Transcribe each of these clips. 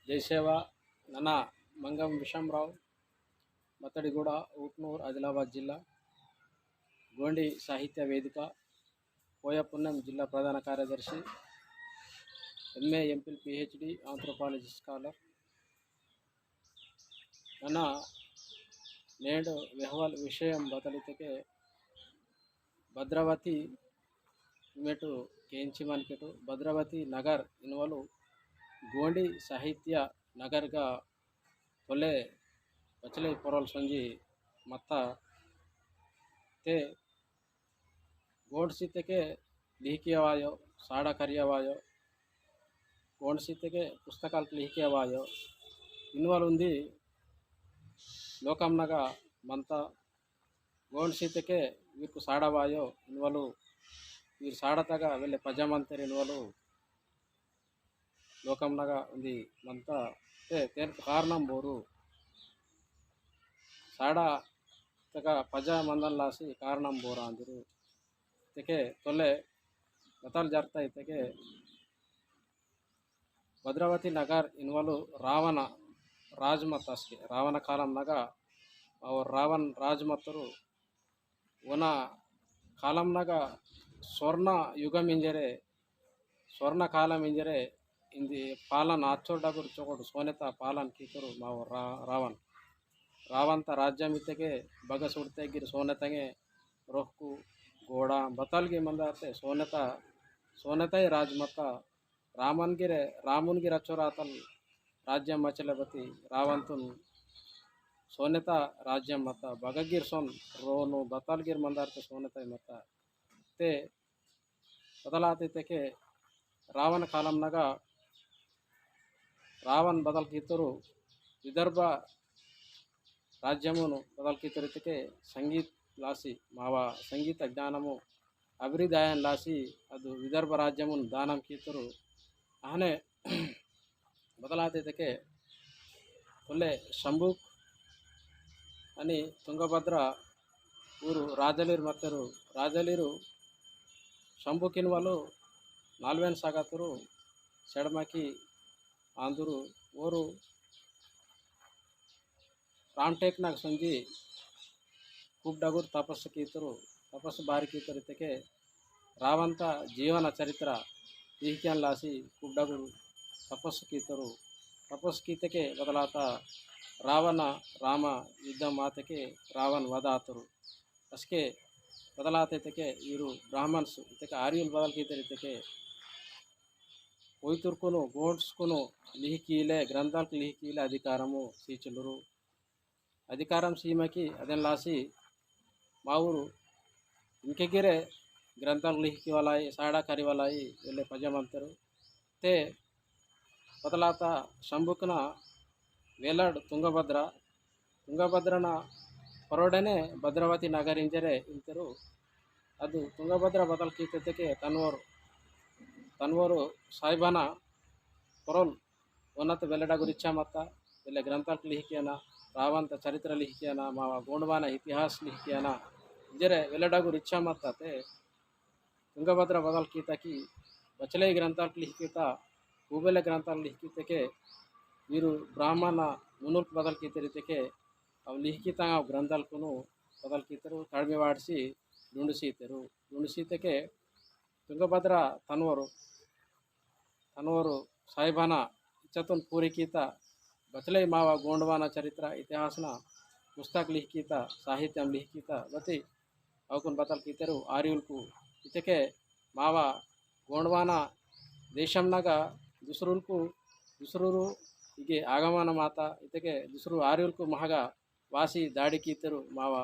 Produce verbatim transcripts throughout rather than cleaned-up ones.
जय सेवा। नना मंगम विषमराव, मत्तड़ीगूड़ा, ऊटनूर, आदिलाबाद जिल्ला। गोंडी साहित्य वेदिका, कोया पुन्नम जिल्ला प्रधान कार्यदर्शी, MA, MPhil, PhD, anthropology scholar। नना नेंड वेहवाल विषयम बतलितके, भद्रावती मेटु केंची मनकेटु भद्रावती नगर इनवलु गोंडी साहित्य नगरगा तोले बचले पोरल संजी मत्ता। ते गोंड सीतेके लिहिकिया वायो, साड़ा करिया वायो, गोंड सीतेके पुस्तकाल लिहिकिया वायो, इनवल उंदी लोकम नगा मंता। गोंड सीतेके वीरकु साड़ा वायो, इनवलु वीर साड़ा तगा वेले पजा मंतेर इनवलु लोकम नगा उंदी मंता। ते तेन कारणम बोरू साड़ा तगा पजा मंदन लासी कारणम बोरा अंदिरू। तेके तोले बतल जरता इतेके भद्रावती नगर इनवलु रावण राजमत असके, रावण कालम नगा और रावण राजमतरु वना कालम नगा स्वर्ण युगम इंजरे, स्वर्ण कालम इंजरे इंदी पालन आचोर डगुर चोकोट सोनेता पालन कीतरु माव रा-, रावण। रावण ता राज्यम इतेके बगस उड़ते गिर सोनेतंगे रोहकु गोड़ा बतल गे मंदाते सोनेता, सोनेता ही राजमता रामन गिरे, रामुन गिर अचोरातल राज्यम मचले बती रावण तुन सोनेता राज्यम मता बगगिर सोन रोनु बतल गिर मंदारते सोनेता मता। ते बदलाते तेके रावण कालम नगा रावण बदल कीतरु विदर्भ राज्यमुनु बदल कीतरु इतेके संगीत लासी मावा संगीत ज्ञानमु अभिवृद्धि आयन लासी अदु विदर्भ राज्यमुनु दानम कीतरु। अहने बदलाते इतेके तोले शंभुक अनि तुंगभद्र ऊरु राजलीर मत्तरु। राजलीरु शंभुकिन वालु नालवेन सागतुरु सेडमाकी आंदुरु ओरु रामटेक नाग संजी खूब डगुर तपस्स कीतरु। तपस्स बारी कीतरु इतेके रावंता जीवन चरित्र लिहिकियन लासी खूब डगुर तपस्स कीतरु। तपस्स कीतेके बदलाता रावण राम युद्धम आतेके रावण वध आतरु। असके बदलाते इतेके ईरु ब्राह्मण्स इतेके आर्युल बदल कीतेर इतेके कोइतुरकुनु गोंड्सकुनु लिहिकीले ग्रंथालक लिहिकीले अधिकारमु सीचलुरु। अधिकारम सीमाकी अदेन लासी मावुरु इनके गिरे ग्रंथालक लिहिकी वालाई साड़ा करी वालाई वेले पजमंतरु। ते बदलाता शंभुकना वेलड तुंगभद्र, तुंगभद्रना परोडने भद्रावती नगर इंजरे इंतरु। अदु तुंगभद्र बदल कीतेके तनवोर, तनवोर साहिबाना परोल ओनत वेलडा गुरिच्छा मत्ता, वेले ग्रंथालक लिहिकियाना, रावंत चरित्र लिहिकियाना, मावा गोंडवाना इतिहास लिहिकियाना, इंजरे वेलडा गुरिच्छा मत्ता ते तुंगभद्र बदल कीता की बचले ग्रंथालक लिहिकीता, कुबेले ग्रंथालक लिहिकीतेके वीरु ब्राह्मण मुनुल्क बदल कीतेर इतेके अव लिहिकीता अव ग्रंथालकुनु बदल कीतेरु। तड़मे वाड़सी डुंडसीतेरु। डुंडसीतेके तुंगभद्र तनवोर तनवोर साहिबाना इच्छातुन पूरी कीता बचले मावा गोंडवाना चरित्र इतिहासना पुस्तक लिहिकीता साहित्यम लिहिकीता बती अवकुन बतल कीतेरु आर्युलकु। इतेके मावा गोंडवाना देशम नगा दुसरुलकु दुसरुरु इगे आगमन माता इतेके दुसरु आर्युलकु महगा वासी दाड़ी कीतेरु मावा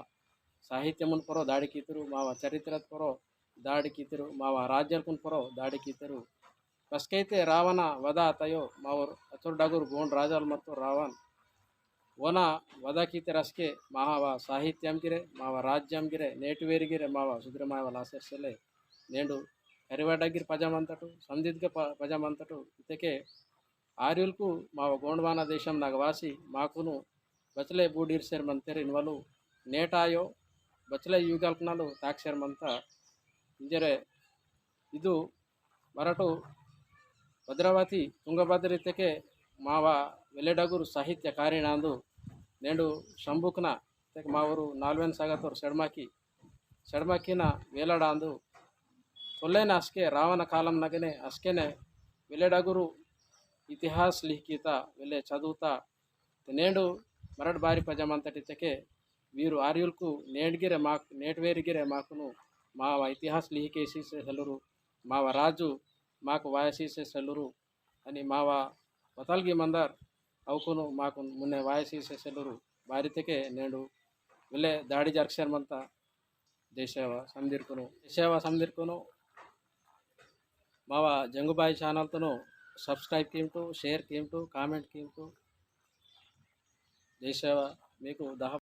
साहित्यमुन परो दाड़ी कीतेरु मावा चरित्रत परो दाड़ी कीतेरु मावा राज्यलकुन परो दाड़ी कीतेरु। बसकैते रावण वधा तयो मावर अचुर डगुर गोंड राजाल मत्तो रावण वना वधा कीतेर असके मावा साहित्यम गिरे मावा राज्यम गिरे नेटवेर गिरे मावा सुग्रमाय वाला आसेर सेले नेंडु करिवाडा गिर पजमंतटु संदिद्ग प-, पजमंतटु इतेके आर्युलकु माव गोंडवाना देशम नगवासी माकुनु बचले बूडीरसेर मंतेर इनवलु नेटायो बचले युगलकनलु ताकसेर मंता इंजरे इदु मरटु भद्रावती तुंगभद्री तेके मावा वेलेडगुरु साहित्य कारिणांदु नेंडु शंभुकना तेके मावरु नालवेन सागतोर सेडमाकी सेडमाकीना वेलाडांदु तोल्लेन अस्के रावण कालम नगने अस्केने वेलेडगुरु इतिहास लिहिकीता वेले चदुता ते नेंडु मरट बारी पजमंतटि तेके वीरु आर्युलकु नेंडगिरे माक नेटवेरिगिरे माकुनु मावा इतिहास लिहिकेसी से सेलुरु मावा राजु माक वायसी से सेलुरु अनि मावा वतलगी मंदर अवकुनु माकुन मुन्ने वायसी से सेलुरु बारी तेके नेंडु वेले दाड़ी जरक्सर मंता। जय सेवा समदिरकुनु, जय सेवा समदिरकुनु। मावा जंगुबाई channel तुनु subscribe कीमटु, share कीमटु, comment कीमटु। जय सेवा। मीकु दहा